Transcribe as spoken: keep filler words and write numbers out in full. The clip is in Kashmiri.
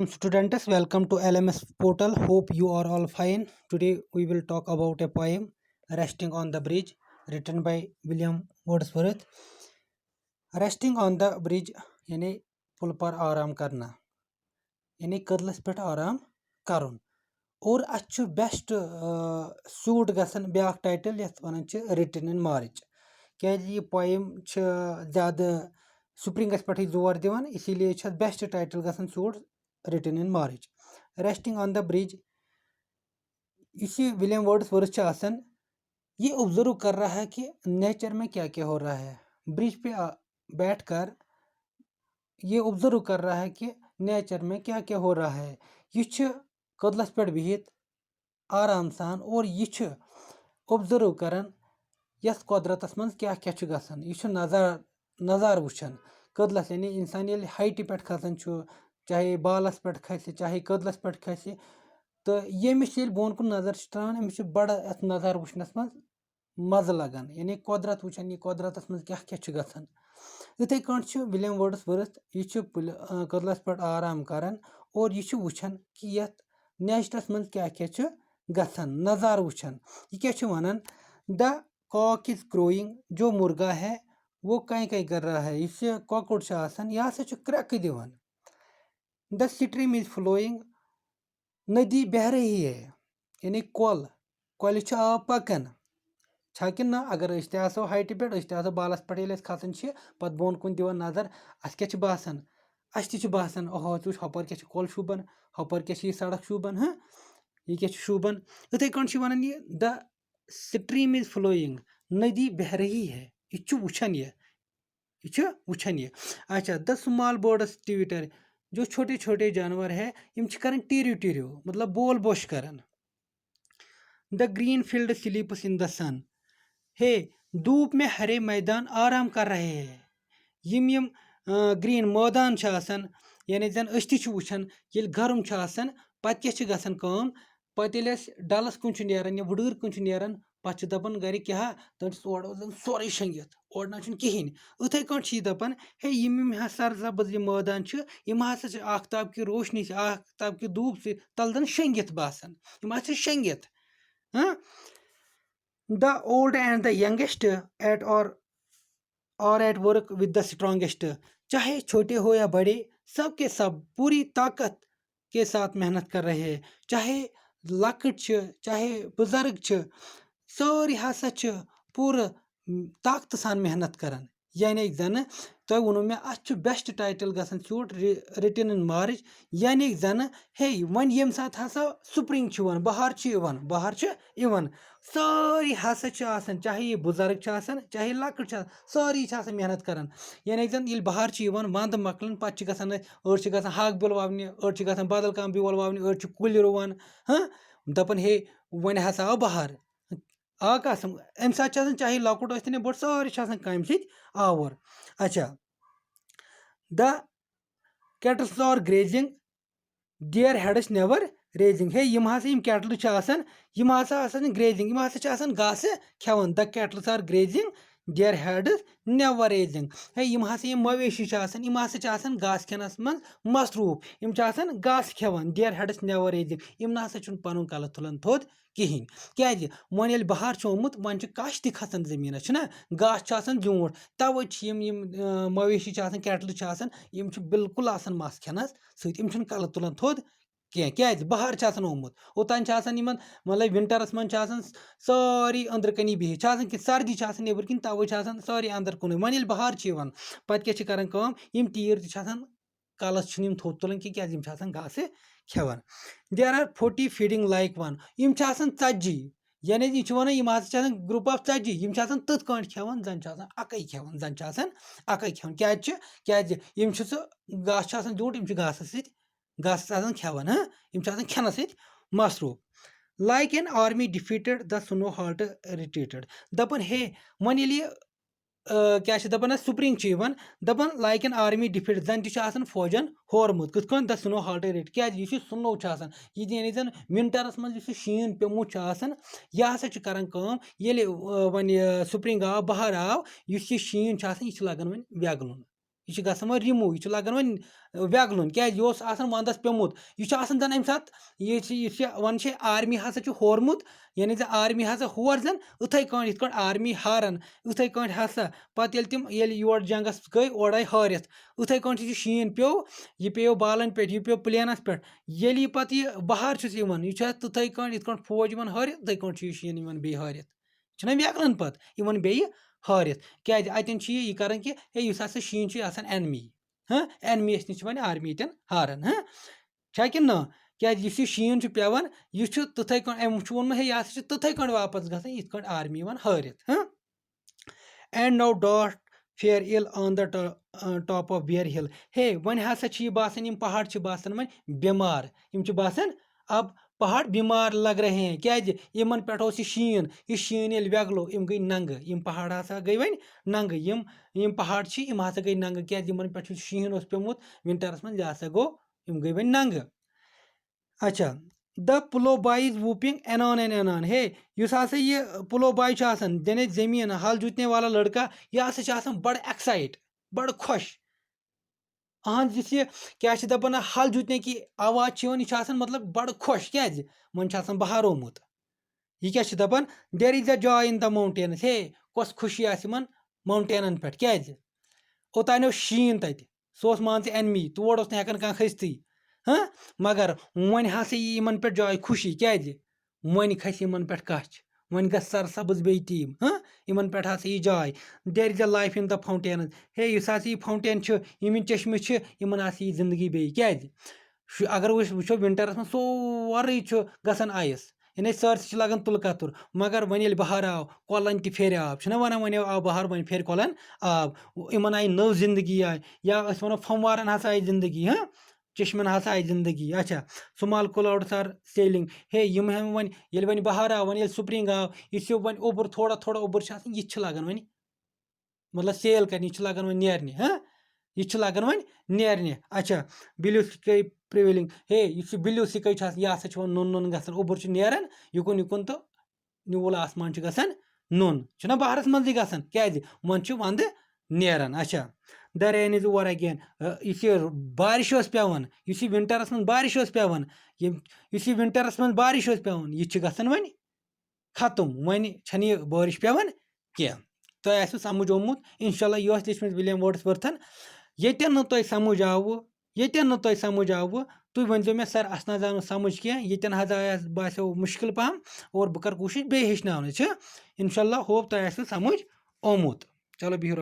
Students, welcome to L M S portal. Hope you are all fine. Today we will talk about a poem, Resting on the Bridge, written by William Wordsworth. Resting on the bridge یعنی پُلہٕ پار آرام کرنا، یعنی کٔدلس پٮ۪ٹھ آرام کرُن۔ اور اَتھ چھُ بیسٹ سوٗٹ گژھان بیاکھ ٹایٹل یَتھ وَنان چھِ Written in March، کیازِ یہِ پویم چھِ زیادٕ سپرنگس پٮ۪ٹھٕے زور دِوان، اسی لیے چھِ اَتھ بیسٹ ٹایٹل گژھان suit Written in March۔ Resting on the Bridge، یُس یہِ ولیم ورڈس ورتھ چھُ آسان، یہ آبزرو کر رہا ہے کہ نیچر میں کیا کیا ہو رہا ہے۔ برج پہ آ- بیٹھ کر یہ آبزرو کر رہا ہے کہ نیچر میں کیا کیا ہو رہا ہے۔ یہِ چھُ کٔدلس پٮ۪ٹھ بِہِتھ آرام سان اور یہِ چھُ آبزرو کران یتھ قۄدرتس منٛز کیٛاہ کیٛاہ چھُ گژھان۔ یہِ چھُ نظار نظارٕ وٕچھان۔ کٔدلس یعنی انسان ییٚلہِ ہایٹہِ پٮ۪ٹھ کھسان چھُ، چاہے بالس پٮ۪ٹھ کھسہِ چاہے کٔدلس پٮ۪ٹھ کھسہِ، تہٕ ییٚمِس ییٚلہِ بۄن کُن نظر چھِ تراوان، أمِس چھُ بڑٕ اتھ نظارٕ وٕچھنس منٛز مزٕ لگان، یعنی قۄدرت وٕچھان، یہِ قۄدرتس منٛز کیٛاہ کیٛاہ چھُ گژھان۔ یِتھے کٲٹھۍ چھُ ولیم ورڈس ورتھ، یہِ چھُ پُلہِ آ، کٔدلس پٮ۪ٹھ آرام کران اور یہِ چھُ وٕچھان کہِ یتھ نیچرس منٛز کیٛاہ کیٛاہ چھُ گژھان، نظارٕ وٕچھان۔ یہِ کیٛاہ چھُ ونان؟ The cock is crowing، جو مرغا ہے وہ کائیں کائیں کر رہا ہے۔ یُس یہِ کۄکُر چھُ آسان، یہِ ہسا چھُ کرٛٮ۪کہٕ دِوان۔ The stream is flowing، ندی بہ رہی ہے، یعنی کۄل، کۄلہِ چھُ آب پکان۔ چھا کِنہٕ نہ؟ اگر أسۍ تہِ آسو ہایٹہِ پٮ۪ٹھ، أسۍ تہِ آسو بالس پٮ۪ٹھ، ییٚلہِ أسۍ کھسان چھِ، پتہٕ بۄن کُن دِوان نظر، اَسہِ کیٛاہ چھُ باسان؟ اَسہِ تہِ چھُ باسان، اوہو، ژٕ وٕچھ، ہۄپٲرۍ کیٛاہ چھِ کۄل شوٗبان، ہۄپٲرۍ کیٛاہ چھِ یہِ سڑک شوٗبان، ہہ؟ یہِ کیٛاہ چھُ شوٗبان؟ یِتھے کٲٹھۍ چھِ ونان یہِ، the stream is flowing، ندی بہ رہی ہے۔ یہِ چھُ وٕچھان یہِ، یہِ چھُ وٕچھان یہِ۔ اچھا، the small birds twitter، جو چھوٹے چھوٹے جانور ہے، یِم چھِ کران ٹِرِو ٹِرِو، مطلب بول بوش کران۔ The green field sleeps in the sun، ہے، دھوپ میں ہرے میدان آرام کر رہے ہیں۔ یِم یِم گرین مٲدان چھِ آسان، یعنی زن أسۍ تہِ چھِ وٕچھان، ییٚلہِ گرم چھُ آسان، پتہٕ کیٛاہ چھِ گژھان کٲم؟ پتہٕ ییٚلہِ أسۍ ڈلس کُن چھُ نیران یا وُڈٕر کُن چھُ نیران، پتہٕ چھِ دپان گرِکۍ، کیٛاہ ہا، تِم چھِ اورٕ زن سورُے شۄنٛگِتھ، اورٕ نہ چھُنہٕ کِہینۍ۔ یِتھے کٲٹھۍ چھِ یہِ دپان، ہے، یِم یِم ہا سرسبز یہِ مٲدان چھِ، یِم ہسا چھِ آفتاب کہِ روشنی سۭتۍ، آفتاب کہِ دھوپ سۭتۍ تل زن شۄنٛگِتھ باسان، یِم ہسا چھِ شۄنٛگِتھ۔ ہاں، the old and the youngest at or are at work with the strongest، چاہے چھوٹے ہو یا بڑے، سب کے سب پوری طاقت کے ساتھ محنت کر رہے ہیں۔ چاہے لۄکٕٹۍ چھِ، چاہے بُزرگ چھِ، سٲری ہسا چھِ پوٗرٕ طاقتہٕ سان محنت کران۔ یعنی زنہٕ تۄہہِ ووٚنوُ مےٚ، اَتھ چھُ بیسٹ ٹایٹل گژھان سیوٗٹ Written in March۔ یعنی زنہٕ، ہے، وۄنۍ ییٚمہِ ساتہٕ ہسا سپرنگ چھُ یِوان، بہار چھُ یِوان، بہار چھُ یِوان، سٲری ہسا چھِ آسان، چاہے یہِ بُزرگ چھِ آسان، چاہے لۄکٕٹۍ چھِ آسان، سٲری چھِ آسان محنت کران۔ یعنی زن ییٚلہِ بہار چھُ یِوان، ونٛدٕ مۄکلان، پتہٕ چھِ گژھان أسۍ، أڑۍ چھِ گژھان ہاکھ بیول وونہِ، أڑۍ چھِ گژھان بدل کانٛہہ بیول وونہِ، أڑۍ چھِ کُلۍ رُوان۔ ہاں، دپان، ہے، وۄنۍ ہسا آو بہار۔ آ قاسم، امہِ ساتہٕ چھِ آسان چاہے لۄکُٹ ٲسِتن یا بوٚڑ، سٲری چھِ آسان کامہِ سۭتۍ آوُر۔ اچھا، the cattles are grazing, their heads never raising۔ ہے، یِم ہسا یِم کیٹلہٕ چھِ آسان، یِم ہسا آسان گریزنگ، یِم ہسا چھِ آسان گاسہٕ کھٮ۪وان۔ The cattles are grazing, their heads never raising۔ ہے، یِم ہسا یِم مویشی چھِ آسان، یِم ہسا چھِ آسان گاسہٕ کھٮ۪نس منٛز مصروٗف، یِم چھِ آسان گاسہٕ کھٮ۪وان۔ Their heads never raising، یِم نہ ہسا چھُنہٕ پنُن کلہٕ تُلان تھوٚد کِہینۍ۔ کیازِ؟ وۄنۍ ییٚلہِ بہار چھُ آمُت، وۄنۍ چھُ کَچھ تہِ کھسان زٔمیٖنَس، چھُنہ؟ گاسہٕ چھُ آسان زیوٗٹھ۔ تَوَے چھِ یِم، یِم، آ، مویشی چھِ آسان، کیٹلہٕ چھِ آسان، یِم چھِ بالکل آسان مَس کھٮ۪نَس سۭتۍ، یِم چھِنہٕ کَلہٕ تُلان تھوٚد کینٛہہ۔ کیازِ؟ بہار چھُ آسان آمُت۔ اوٚتام چھِ آسان یِمَن، مطلب، وِنٹَرَس منٛز چھِ آسان سٲری أنٛدرٕ کَنی بِہِتھ، چھِ آسان کینٛہہ سردی چھِ آسان نیٚبٕرۍ کِنۍ، تَوَے چھِ آسان سٲری اَنٛدر کُنُے۔ وۄنۍ ییٚلہِ بہار چھِ یِوان، پَتہٕ کیٛاہ چھِ کَران کٲم؟ یِم تیٖر تہِ چھِ آسان کلس چھِنہٕ یِم تھوٚد تُلان کینٛہہ، کیازِ یِم چھِ آسان گاسہٕ کھٮ۪وان۔ There are forty feeding like one، یِم چھِ آسان ژتجی، یعنی یہِ چھِ ونان یِم ہسا چھِ آسان group of ژتجی، یِم چھِ آسان تِتھ کٲٹھۍ کھٮ۪وان، زن چھِ آسان اکٕے کھٮ۪وان، زن چھِ آسان اکٕے کھٮ۪وان۔ کیازِ چھِ؟ کیازِ یِم چھِ سُہ گاسہٕ چھُ آسان زیوٗٹھ، یِم چھِ گاسس سۭتۍ، گاسہٕ آسان کھٮ۪وان، ہاں، یِم چھِ آسان کھٮ۪نس سۭتۍ مصروٗف۔ Like an army defeated, the snow halt retreated۔ دپان، ہے، وۄنۍ ییٚلہِ یہِ آ، کیٛاہ چھِ دَپان اَتھ، سپرنگ چھِ یِوان، دَپان like an army defeat، زَن تہِ چھُ آسان فوجَن ہورمُت۔ کِتھ کٔنۍ؟ The snow halted it، کیٛازِ یُس یہِ سنو چھُ آسان، یہِ یعنی زَن وِنٹَرَس منٛز یُس یہِ شیٖن پیوٚمُت چھُ آسان، یہِ ہسا چھُ کران کٲم، ییٚلہِ، آ، وۄنۍ، آ، سپرنگ آو، بہار آو، یُس یہِ شیٖن چھُ آسان، یہِ چھُ لگان وۄنۍ ویگلُن۔ یہِ چھُ گژھان وۄنۍ remove، یہِ چھُ لگان وۄنۍ وٮ۪گلُن، کیازِ یہِ اوس آسان ونٛدس پیوٚمُت۔ یہِ چھُ آسان زن امہِ ساتہٕ، یہِ چھِ، یہِ چھِ ونان چھِ army ہسا چھُ ہورمُت، یعنی زِ army ہسا ہور زن، یِتھے کٲٹھۍ یِتھ کٲٹھۍ army ہاران، یِتھے کٲٹھۍ ہسا پتہٕ ییٚلہِ تِم، ییٚلہِ یور جنگس گٔے، اورٕ آیہِ ہٲرِتھ، یِتھے کٲٹھۍ چھُ یہِ شیٖن پیوٚو، یہِ پیوٚو بالن پٮ۪ٹھ، یہِ پیوٚو planeس پٮ۪ٹھ، ییٚلہِ یہِ پتہٕ یہِ بہار چھُس یِوان، یہِ چھُ اَتھ تِتھے کٲٹھۍ، یِتھ کٲٹھۍ فوج یِوان ہٲرِتھ، تِتھے کٲٹھۍ چھُ یہِ شیٖن یِوان بیٚیہِ ہٲرِتھ۔ چھُنہ وٮ۪گلان پتہٕ یِوان بیٚیہِ ہٲرِتھ۔ کیازِ اَتٮ۪ن چھُ یہِ، یہِ کران کہِ ہے، یُس ہسا شیٖن چھُ، یہِ آسان enemy۔ ہاں، enemyیَس نِش چھِ وۄنۍ army ییٚتٮ۪ن ہاران۔ ہاں، چھا کِنہٕ نہ؟ کیازِ یُس یہِ شیٖن چھُ پٮ۪وان، یہِ چھُ تِتھے کٲٹھۍ، أمۍ چھُ ووٚنمُت، ہے، یہِ ہسا چھُ تِتھے کٲٹھۍ واپس گژھان، یِتھ کٲٹھۍ army یِوان ہٲرِتھ۔ ہاں، and now doth fare ill on the to- uh, top of Bear Hill۔ ہے، وۄنۍ ہسا چھِ یہِ باسان، یِم پہاڑ چھِ باسان وۄنۍ بٮ۪مار، یِم چھِ باسان اب پہاڑ بیمار لگ رہے ہیں۔ کیازِ؟ یِمن پٮ۪ٹھ اوس یہِ شیٖن، یہِ شیٖن ییٚلہِ وٮ۪گلو، یِم گٔے ننٛگہٕ، یِم پہاڑ ہسا گٔے وۄنۍ ننٛگہٕ۔ یِم، یِم پہاڑ چھِ، یِم ہسا گٔے ننٛگہٕ۔ کیازِ؟ یِمن پٮ۪ٹھ یُس شیٖن اوس پیوٚمُت winterس منٛز، یہِ ہسا گوٚو، یِم گٔے وۄنۍ ننٛگہٕ۔ اچھا، the plough boy is whooping anon and anon۔ ہے، یُس ہسا یہِ plough boy چھُ آسان، یعنی زٔمیٖن ہل جُتنے والا لڑکا، یہِ ہسا چھُ آسان بڑٕ excite، بڑٕ خۄش۔ اہنٛز یُس یہِ کیٛاہ چھِ دَپان، ہل جُتنے کی آواز چھِ یِوان، یہِ چھُ آسان مطلب بڑٕ خۄش۔ کیٛازِ؟ وۄنۍ چھُ آسان بہار آمُت۔ یہِ کیٛاہ چھِ دَپان؟ There is a joy in the mountains۔ ہے، کۄس خوشی آسہِ یِمن mountainن پٮ۪ٹھ؟ کیٛازِ؟ اوٚتانۍ اوس شیٖن تَتہِ، سُہ اوس مان ژٕ enemy، تور اوس نہٕ ہٮ۪کان کانٛہہ کھٔسۍتھٕے۔ ہاں، مگر وۄنۍ ہسا یی یِمن پٮ۪ٹھ joy، خوشی۔ کیٛازِ؟ وۄنۍ کھسہِ یِمن پٮ۪ٹھ کچھ، وۄنۍ گژھِ سرسبٕز بیٚیہِ تہِ یِم۔ ہاں، یِمن پٮ۪ٹھ ہسا یی joy۔ There is a life in the fountains۔ ہے، یُس ہسا یہِ fountain چھُ، یِم یِم چشمہٕ چھِ، یِمن ہسا یی زندگی بیٚیہِ۔ کیٛازِ؟ شُ-، اگر أسۍ وٕچھو winterس منٛز سورُے چھُ گژھان ice، یعنی سٲرسٕے چھِ لگان تُلہٕ کتُر۔ مگر وۄنۍ ییٚلہِ بہار آو، کۄلن تہِ پھیرِ آب، چھِنہ ونان وۄنۍ آو بہار، وۄنۍ پھیرِ کۄلن آب۔ یِمن آیہِ نٔو زندگی آیہِ، یا أسۍ ونو فموارن ہسا آیہِ زندگی۔ ہاں، چشمن ہسا آیہِ زندگی۔ اچھا، small clouds are sailing۔ ہے، یِم ہٮ۪مہٕ وۄنۍ، ییٚلہِ وۄنۍ بہار آو، وۄنۍ ییٚلہِ spring آو، یُس یہِ وۄنۍ اوٚبُر، تھوڑا تھوڑا اوٚبُر چھُ آسان، یہِ تہِ چھُ لگان وۄنۍ، مطلب، sail کرنہِ، یہِ چھُ لگان وۄنۍ نیرنہِ۔ ہاں، یہِ چھُ لگان وۄنۍ نیرنہِ۔ اچھا، blue sky prevailing۔ ہے، یُس یہِ blue sky چھُ آسان، یہِ ہسا چھُ وۄنۍ نوٚن نوٚن گژھان، اوٚبُر چھُ نیران یُکُن یُکُن تہٕ نیوٗل آسمان چھُ گژھان نوٚن۔ چھُنہ بہارس منٛزٕے گژھان، کیٛازِ؟ وۄنۍ چھُ ونٛدٕ نیران۔ اچھا، the rain is over again۔ یُس یہِ بارش ٲس پٮ۪وان، یُس یہِ winterس منٛز بارش ٲس پٮ۪وان، یِم، یُس یہِ winterس منٛز بارش ٲس پٮ۪وان، یہِ چھِ گژھان وۄنۍ ختم، وۄنۍ چھَنہٕ یہِ بارش پٮ۪وان کینٛہہ۔ تۄہہِ آسِوٕ سمجھ آمُت، انشاءاللہ، یہِ اوس لیچھمٕژ ولیم ورڈس ؤرتھن۔ ییٚتٮ۪ن نہٕ تۄہہِ سمجھ آوٕ، ییٚتٮ۪ن نہٕ تۄہہِ سمجھ آوٕ، تُہۍ ؤنۍزیو مےٚ، "سر، اسہِ نہ حظ آو نہٕ سمجھ کینٛہہ، ییٚتٮ۪ن حظ آیس، باسیو مُشکل پہم، اور بہٕ کرٕ کوٗشش بیٚیہِ ہیٚچھناونٕچ۔" انشاءاللہ، hope تۄہہِ آسِوٕ سمجھ آمُت۔ چلو، بِہِو۔